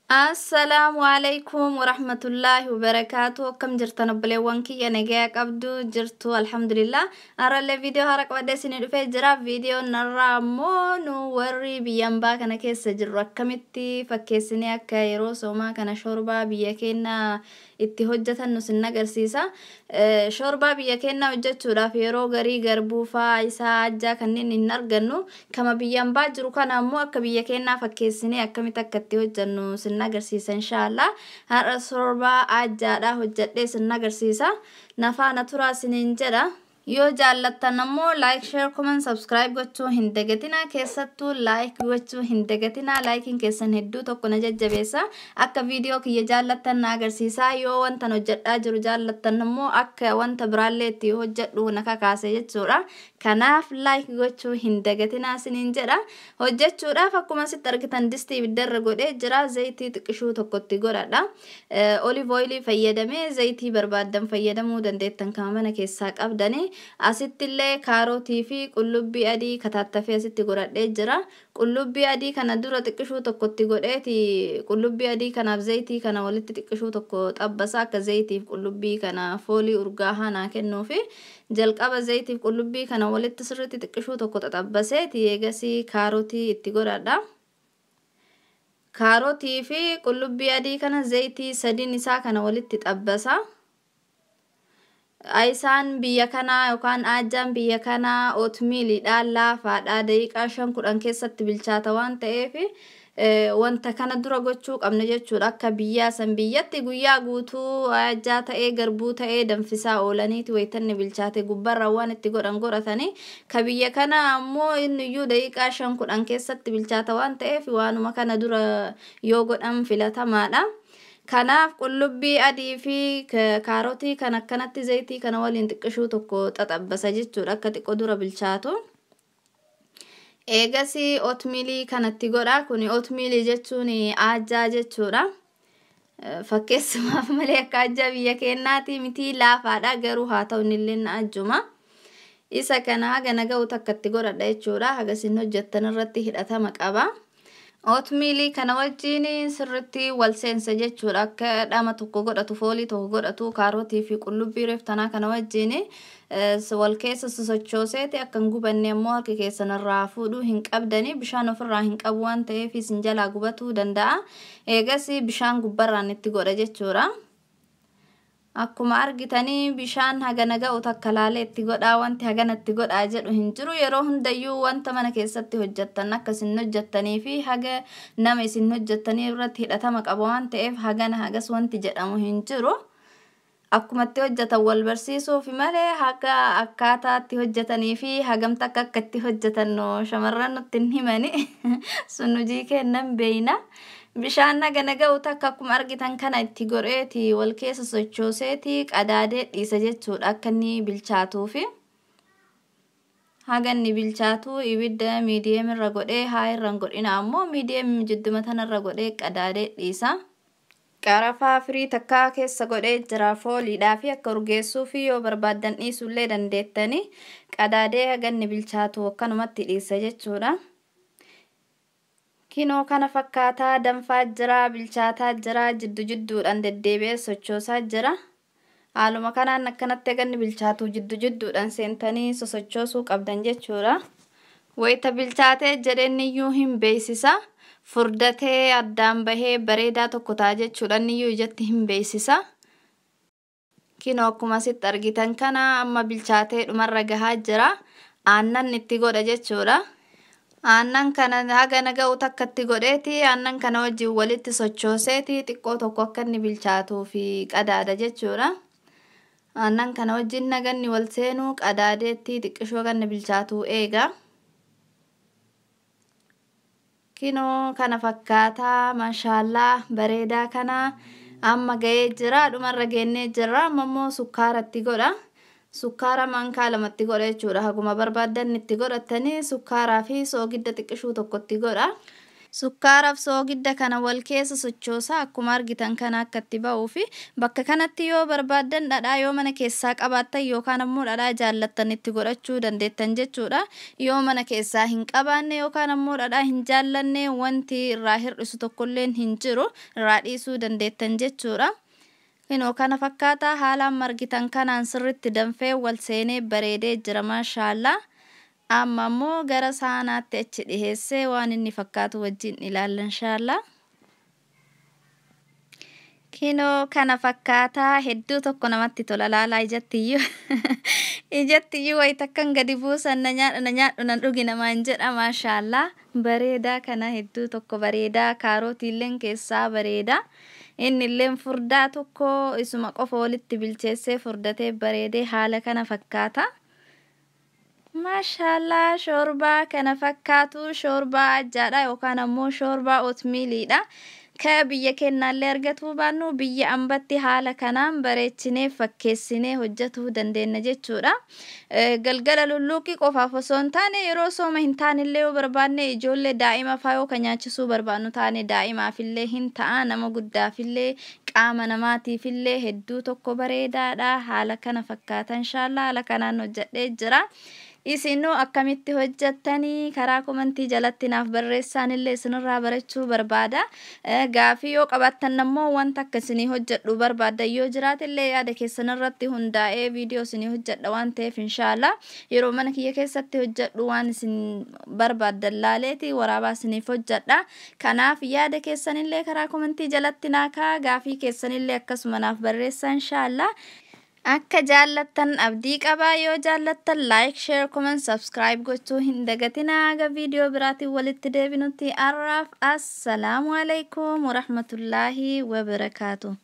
Assalaamu alaikum warahmatullaahi wabarakaatu. Akkam jirtan obboleewwan kiyya? Nagaya qabdu jirtu? Alhamdulillah. Har'allee viidiyoo haaraa qabadhee isinii dhufee jira. Viidiyoon narraa ammoo nu warri biyya ambaa kana keessa jirru akkamitti fakkeessinee akka yeroo soomaa kana shorbaa biyya keenyaa itti hojjetan nu sin agarsiisa. Shorbaa biyya keenyaa hojjechuudhaaf yeroo garii garbuu faa isaa ajjaa kanneen hin argannu. Kama biyya ambaa jiru kana ammoo akka biyya keenyaa fakkeessinee akkamitti akka itti hojjennu sin agarsiisa inshaallah. Har'a shorbaa ajjaadhaa hojjedhee sin agarsiisa. Nafaana turaa isiniin jedha. Yoo jaallattan ammoo like, share, comment, subscribe gochuu hin dagatinaa. Keessattuu like gochuu hin dagatinaa. Laayikiin keessan hedduu tokko na jajjabeessa. Akka viidiyoo kiyya jaallattan na agarsiisa. Yoo wantan hojjedhaa jiru jaallattan ammoo akka wanta biraallee itti hojjedhu na kakaase jechuudha. Kanaaf like gochuu hin dagatinaa isiniin jedha. Hojjechuudhaaf akkuma asitti argitan distii ibiddarra godhee jira. Zayitii xiqqishuu tokkotti godhadha. Olive oilii fayyadamee, zayitii barbaaddan fayyadamuu dandeettan kan mana keessaa qabdanii. Asittillee kaarotii fi qullubbii adii kataattafee asitti godhadhee jira. Qullubbii adii kana dura xiqqishuu tokkotti godheeti, qullubbii adii kanaaf zayitii kana walitti xiqqishuu tokko xabbasa, akka zayitiif qullubbii kana foolii urgaahaa naa kennuufi jalqaba zayitiif qullubbii kana walitti sirriitti xiqqishuu tokko xaxabbaseeti eegasii kaarotii itti godhadha. Kaarotii fi qullubbii adii kana zayitii sadiin isaa kana walitti xabbasa. Isaan biyya kanaa yookaan ajjaan biyya kanaa oatmealiidhaan laafaadha. Daqiiqaa 5-10 keessatti bilchaata waan ta'eef wanta kana dura gochuu qabna jechuudha. Akka biyyaa san biyyatti guyyaa guutuu ajjaa ta'ee garbuu ta'ee danfisaa oolaniiti wayitanni bilchaate gubbarra waan itti godhan godhatanii. Ka biyya kana ammoo inni iyyuu daqiiqaa 5-10 keessatti bilchaata waan ta'eef waanuma kana dura yoo godhan filatamaadha. Kanaaf qullubbii adii fi kaarotii kan akkanatti zayitii kana waliin xiqqishuu tokko xaxabbasa jechuudha, akka xiqqoo dura bilchaatu. Eegasii oatmealii kanatti godha. Kuni oatmealii jechuun ajjaa jechuudha. Fakkeessumaaf malee akka ajjaa biyya keenyaati miti, laafaadha, garuu haa ta'u innillee ajjuma. Isa kana haga naga'u takkatti godhadha jechuudha. Haga isin hojjettan irratti hidhatama qaba. Oatmealii kana wajjin sirriitti wal seensa jechuudha. Akka dhama tokko godhatu, foolii tokko godhatu, kaarotii fi qullubbii reeftanaa kana wajjin wal keessa sosochooseeti. Akka hin gubanne ammoo harka keessan irraa fuudhuu hin qabdani. Bishaan ofirraa hin qabu waan ta'eef isin jalaa gubatuu danda'a. Eegas bishaan gubbarraan itti godha jechuudha. Akkuma argitanii bishaan hagana ga'u takka laalee itti godhaa, wanti hagana itti godhaa jedhu hin jiru. Yeroo hundayyuu wanta mana keessatti hojjettan akka isin hojjettanii fi haga nama isin hojjettanii irratti hidhatama qaba waan ta'eef hagana hagas wanti jedhamu hin jiru. Akkuma itti hojjetan wal barsiisuuf malee haga akkaataa itti hojjetanii fi hagamta akka akka itti hojjetan shamarran nutti hin himani. Sun hojii kennan beeyna. Bishaan hagana ga'u takka akkuma argitan kana itti godheeti wal keessa sochooseeti qadaadee dhiisa jechuudha, akka inni bilchaatuufi. Haga inni bilchaatu ibidda medium irra godhee, haa irra hin godhina ammoo, medium jidduma tanarra godhee qadaadee dhiisa. Qarafaa firii takkaa keessa godhee jira fooliidhaa fi akka urgeessuu fi yoo barbaaddan dhiisuullee dandeettanii, qadaadee haga inni bilchaatu akkanumatti dhiisa jechuudha. Kinoo kana fakkaataa danfaa jira, bilchaataa jira, jiddu jidduudhaan deddeebi'ee sochoosaa jira. Haaluma kanaan akkanatti haga inni bilchaatu jiddu jidduudhaan seentanii sosochoosuu qabdan jechuudha. Wayita bilchaatee jedheen iyyuu hin beeksisa. Furdatee addaan bahee bareedaa tokko ta'a jechuudha. Inni iyyuu ijatti hin beeksisa. Kinoo akkuma asitti argitan kana amma bilchaatee dhumarra gahaa jira. Aannan itti godha jechuudha. Aannan kana haga ga'u takkatti godheeti aannan kana wajjin walitti sochooseeti xiqqoo tokko akka inni bilchaatuu fi qadaada jechuudha. Aannan kana wajjin naganni wal seenuu qadaadeetti xiqqishoo akka inni bilchaatuu eega. Kinoo kana fakkaataa, maashaallaa, bareedaa kana amma ga'ee jira, dhumarra geennee jira. Amma immoo sukkaara itti godha. Sukkaara maankaa lamatti godha jechuudha. Haguma barbaaddan itti godhatanii, sukkaaraa fi soogidda xiqqishuu tokkotti godha. Sukkaaraaf soogidda kana wal keessa sochoosaa akkuma argitan kana akka itti ba'uu fi bakka kanatti yoo barbaaddan dhadhaa yoo mana keessaa qabaattan yookaan ammoo dhadhaa jaallattan itti godhachuu dandeettan jechuudha. Yoo mana keessaa hin qabaanne yookaan ammoo dhadhaa hin jaallanne wanti irraa hir'isu tokkolleen hin jiru, irraa dhiisuu dandeettan jechuudha. Kinoo kana fakkaataa haalaan margitan kanaan sirritti danfee wal seenee bareedee jira, maashaallaa. Amma ammoo gara saanaatti achi dhiheessee waan inni fakkaatu wajjin ilaalla inshaallaa. Kinoo kana fakkaataa hedduu tokko namatti tola, laalaa ijattiyyuu. Ijattiyyuu wayita akkan gadi buusan na nyaadhu na nyaadhu na dhugi namaan jedha, maashaallaa. Bareedaa kana hedduu tokko bareedaa, kaarootiilleen keessaa bareeda. Innilleen furdaa tokko isuma qofa walitti bilcheessee furdatee bareedee haala kana fakkaata. Maashaallaa, shoorbaa kana fakkaatu shoorbaa ajjaadha yookaan ammoo shoorbaa ootmiiliidha. Ka biyya keenyaallee argatuu baannu biyya ambatti haala kanaan bareechinee fakkeessinee hojjetuu dandeenya jechuudha. Galgala lulluuqqii qofaaf osoo hin taane yeroo sooma hin taanellee yoo barbaanne ijoollee daa'ima faa yoo kan nyaachisuu barbaannu taane daa'imaafillee hin ta'a, nama guddaafillee qaama namaatiifillee hedduu tokko bareedaadha. Haala kana fakkaata inshaallaa, haala kanaan hojjedhee jira. Isinuu akkamitti hojjettanii karaa komantii jalatti naaf barreessaan illee isinirraa barachuu barbaada. Gaafii yoo qabaattan ammoo wanta akka isinii hojjedhu barbaaddan yoo jiraate illee yaada keessan irratti hundaa'ee viidiyoo isinii hojjedha waan ta'eef inshaallaa yeroo mana kiyya keessatti hojjedhu waan isin barbaaddan laaleeti waraabaa isiniif hojjedha. Kanaaf yaada keessanillee karaa komantii jalatti naa kaa'aa, gaafii keessanillee akkasuma naaf barreessaa inshaallaa. Akka jaallattan abdii qabaa, yoo jaallattan like, share, comment, subscribe gochuu hin dagatinaa. Haga viidiyoo biraatiin walitti deebinutti har'aaf assalaamu alaikum warahmatullaahi wabarakaatu.